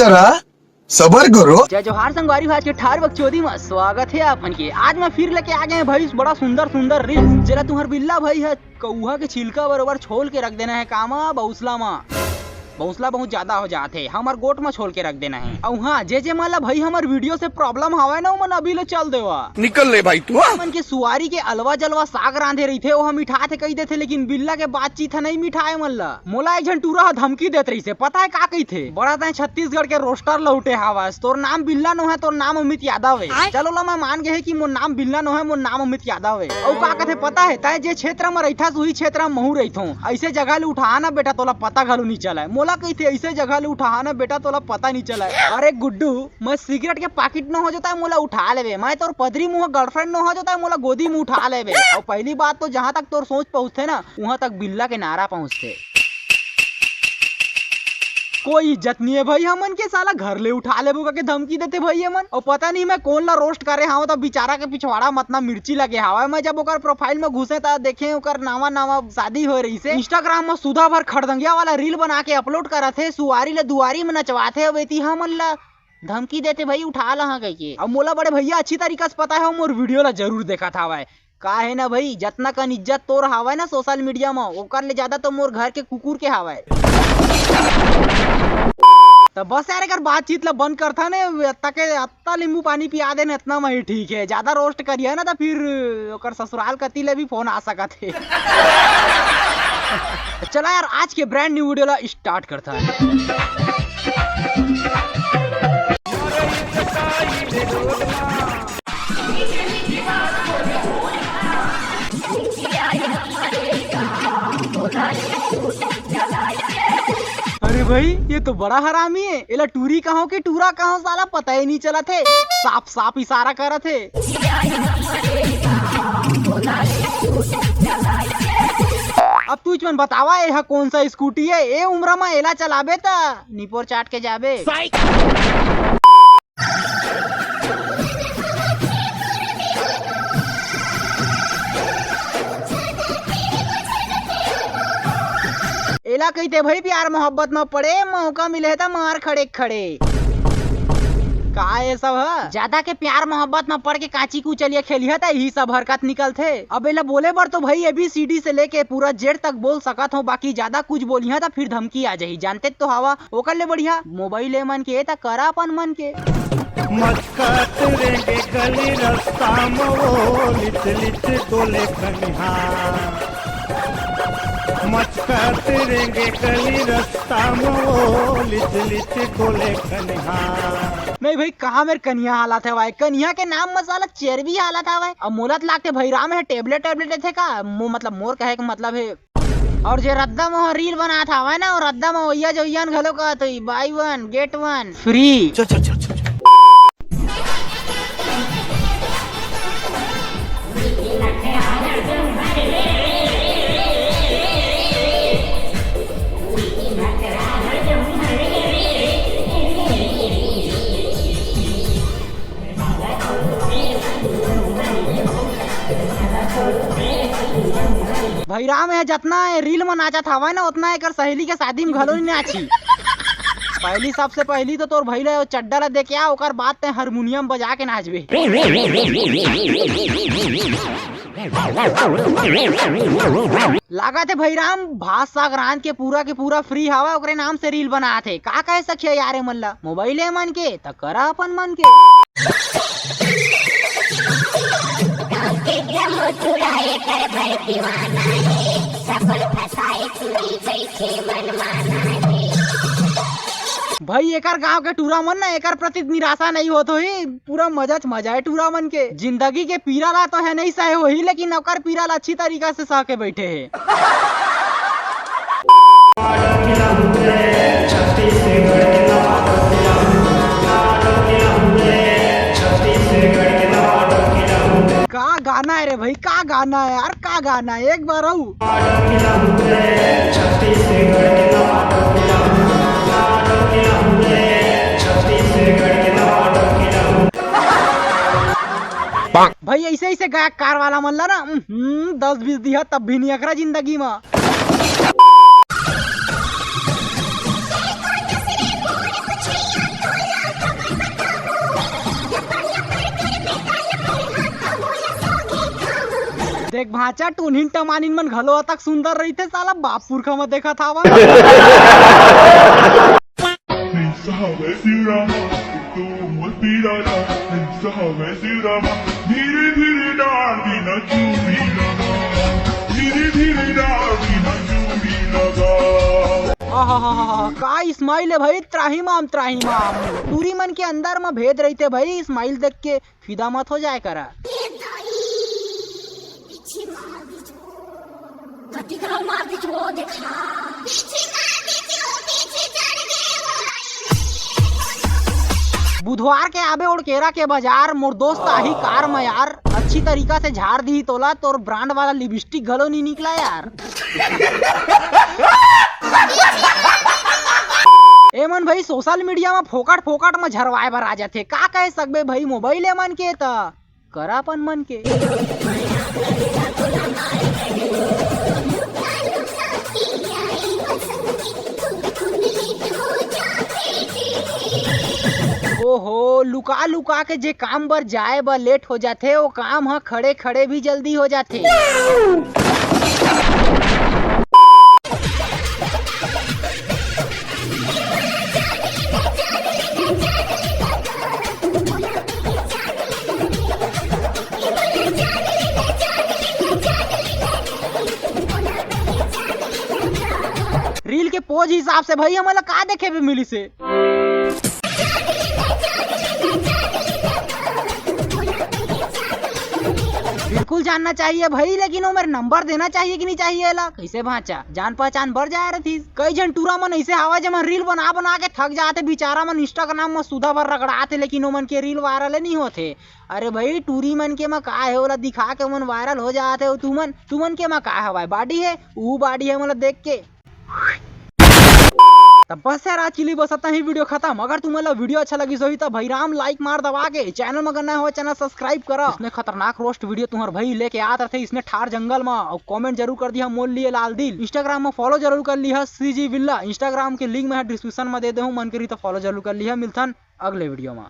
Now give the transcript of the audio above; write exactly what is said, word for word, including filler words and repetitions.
रहा, सबर करो। जय जोहार संगवारी हो, आज के ठार बकचोदी में स्वागत है आप मन के। आज मैं फिर लेके आ गए हैं भाई बड़ा सुंदर सुंदर रील्स, जेला तुम्हार बिल्ला भाई है कौहा के छिलका बरोबर छोल के रख देना है कामा बौसला मा। बौसला बहुत ज्यादा हो जात हे, हमर गोट मा छोल के रख देना है। अउ हाँ, जे जे मन ला भाई हमर वीडियो से प्रॉब्लम हवय ना, ओमन अभी ले चल देवा। निकल ले भाई तू, हाँ? मन के सुवारी के अलवा जलवा साग रांधे रहिथे, ओह मिठाथे कही देथे, लेकिन बिल्ला के बातचीत ह नहीं मिठाए मन ला। मोला एक झन टूरा ह धमकी देत रहिसे, पता है का कहिथे? बड़ा तैं छत्तीसगढ़ के रोस्टर लौटे हावस, तोर नाम बिल्ला नो है, तोर नाम अमित यादव है। आय? चलो ला, मैं मान गए है कि मोर नाम बिल्ला नो है, मोर नाम अमित यादव है। अउ का कथे पता है, तैं जे क्षेत्र में रहिथस, उही क्षेत्र में महू रहिथों। ऐसे जगह ले उठा ना बेटा, तोला पता घलो नहीं चला है। मोला कहिथे, ऐसे जगह ले उठा ना बेटा, तोला पता नहीं चला है। अरे गुड्डू, मैं सिगरेट के पाकिट नो हो जाता है, मोला उठा लेवे। मैं तोर पदरी मुँह गर्लफ्रेंड नो हो जाता है, मोला गोदी में उठा लेवे। अउ पहली बात तो जहाँ तक तोर सोच पहुँचथे ना, उहाँ तक बिल्ला के नारा पहुँचथे। कोई इज्जत नहीं है भाई हमन के, साला घर ले उठा लेबो करके धमकी देथे भाई हमन। अउ पता नहीं मैं कोन ला रोस्ट करे हाव, त बिचारा के पिछवाड़ा म अतना मिर्ची लगे हावय। मैं जब ओकर प्रोफाइल में घुसे त देखे ओकर नावा नावा शादी होए रहिसे। इंस्टाग्राम में सुधा भर खड़दंगिया वाला रील बना के अपलोड करत हे, सुवारी ले दुआरी में नचवाथे, अउ एती हमन ला धमकी देथे भाई उठा ला हाँ कहिके। अब मोला बड़े भैया अच्छी तरीका से पता है, मोर वीडियो ला जरूर देखत हावय। का है ना भाई, जतना कन इज्जत तोर हावय ना सोशल मीडिया म, ओकर ले ज्यादा तो मोर घर के कुकुर के हावय। त बस यार, एकर बातचीत ला बंद करथा ने, अत्ता के अत्ता नींबू पानी पिया दे ने, अतना म ही ठीक है। ज्यादा रोस्ट करिया ना त फिर ओकर ससुराल कती ले भी फोन आ सकत है। चला यार, आज के ब्रांड न्यू वीडियो ला स्टार्ट करथा। अरे भाई, ये तो बड़ा हरामी है। एला टूरी कहो कि टूरा कहो, साला पता ही नहीं चलत हे। साफ साफ इशारा करत हे। अब तू मन बतावा, एहा कौन सा स्कूटी है? ए उम्र में एला चलाबे त निपोर चाट के जाबे। एला कहिथे भाई प्यार मोहब्बत म पड़े, मौका मिले त मार खड़े खड़े। का ये सब ह? ज्यादा के प्यार मोहब्बत म पड़ के काची कुचलिया खेलिया त यही सब हरकत निकलथे। अब एला बोले बर तो भाई एबीसीडी से लेके पूरा जेड तक बोल सकत हो, बाकी ज्यादा कुछ बोलिहा त फिर धमकी आ जाही। जानते तो हवा, ओकर ले बढ़िया मोबाइल ए मन के त करा अपन मन के। मचकत रेंगे गली रस्ता म वो लित लित डोले कनिहा। मचकत रेंगे गली रस्ता म वो लित लित डोले कनिहा। नहीं भाई, कहाँ मेर कनिहा हालत हवय? कनिहा के नाम म साला चेरबी हालत हवय। अब मोला त लागथे भाई राम है टेबलेट टेबलेट लेथे का? मो-, मतलब मोर कहे के मतलब है। और जे रद्दा म रील बनात हवय ना, वो रद्दा म ओइया जोइया न घलो कहत होई, "Buy one, get one free।" चल, चल, चल, चल, चल। भाई राम, ये जतना ये रील में नाचत हवय ना, उतना एकर सहेली के शादी में घलो नहीं नाची। पहली, सबसे पहली तो तोर भाई ला चड्डा ला दे के आ, ओकर बाद ते हारमोनियम बजा के नाचबे। लागत है भाई राम, भात साग रांध के पूरा के पूरा फ्री हवा, ओकरे नाम से रील बनात है। का कहे सखिया यार, ए मन ला मोबाइल ए मन के त करा अपन मन के। भाई, एकर गांव के टूरा मन ना एकर प्रति निराशा नहीं होत होही। पूरा मजा च मजा है टूरा मन के। जिंदगी के पीरा ला तो है नहीं सहे होही, लेकिन ओकर पीरा ला अच्छी तरीका से सह के बैठे है। का गाना है रे भाई, का गाना है यार, का गाना है? एक बार अउ। भाई, ऐसे ऐसे गायक कार वाला मन ला ना, हम्म, दस बीस दिहा तब भी नहीं अखरा जिंदगी में। एक भांचा टूनिन टमानिन मन घलो अतक सुंदर रहिथे, साला बाप पुरखा म देखत हावा। धीरे धीरे डाल दी ना चूड़ी लगा, धीरे धीरे डाल दी ना चूड़ी लगा। आहाहाहा, का स्माइल है भाई, त्राही माम, त्राही माम। टूरी मन के अंदर म भेद रहिथे भाई, स्माइल देख के फिदा मत हो जाए करा। बुधवार के आबे ओड़केरा के बाजार, मोर दोस्त आही कार म यार, अच्छी तरीका से झाड़ दी तोला, तोर ब्रांड वाला लिपस्टिक घलो नी निकला यार। एमन भाई सोशल मीडिया म फोकट फोकट म झरवाए बर आ जाथे, का कह सकबे भाई, मोबाइल एमन के त करा अपन मन के। ओहो, लुका लुका के जे काम बर जाए बर लेट हो जाथे, वो काम ह खड़े खड़े भी जल्दी हो जाथे। रील के पोज हिसाब से भाई हमन ला का देखे बर मिलिस हे? बिल्कुल जानना चाहिए भाई, लेकिन वो मेर नंबर देना चाहिए कि नहीं चाहिए एला? कैसे भांचा, जान पहचान बढ़ जाए रथिस। कई झन टूरा मन ऐसे हवा जेमन रील बना बना के थक जाते, बेचारा मन Instagram म सुधा भर रगड़ाते, लेकिन ओमन के रील वायरल नहीं होते। अरे भाई, टूरी मन के म का है, ओला दिखा के ओमन वायरल हो जाते हो। तुमन तुमन के म का हवाए, बॉडी है, ऊ बॉडी है, मतलब देख के। त बस यार, आज के लिए बस अतना ही, वीडियो खत्म। अगर तुमन ला वीडियो अच्छा लगिस होही त भाई राम लाइक मार दबा के, चैनल म अगर नया हो चैनल सब्सक्राइब करा। इसने खतरनाक रोस्ट वीडियो तुम्हार भाई लेके आत रथे इसने ठार जंगल म, और कमेंट जरूर कर दिया मोर लिए लाल दिल। Instagram म फॉलो जरूर कर लिहा सीजी विल्ला, Instagram के लिंक मैं डिस्क्रिप्शन म दे दे हूँ, मन करी त फॉलो जरूर कर लिहा। मिलथन अगले वीडियो म।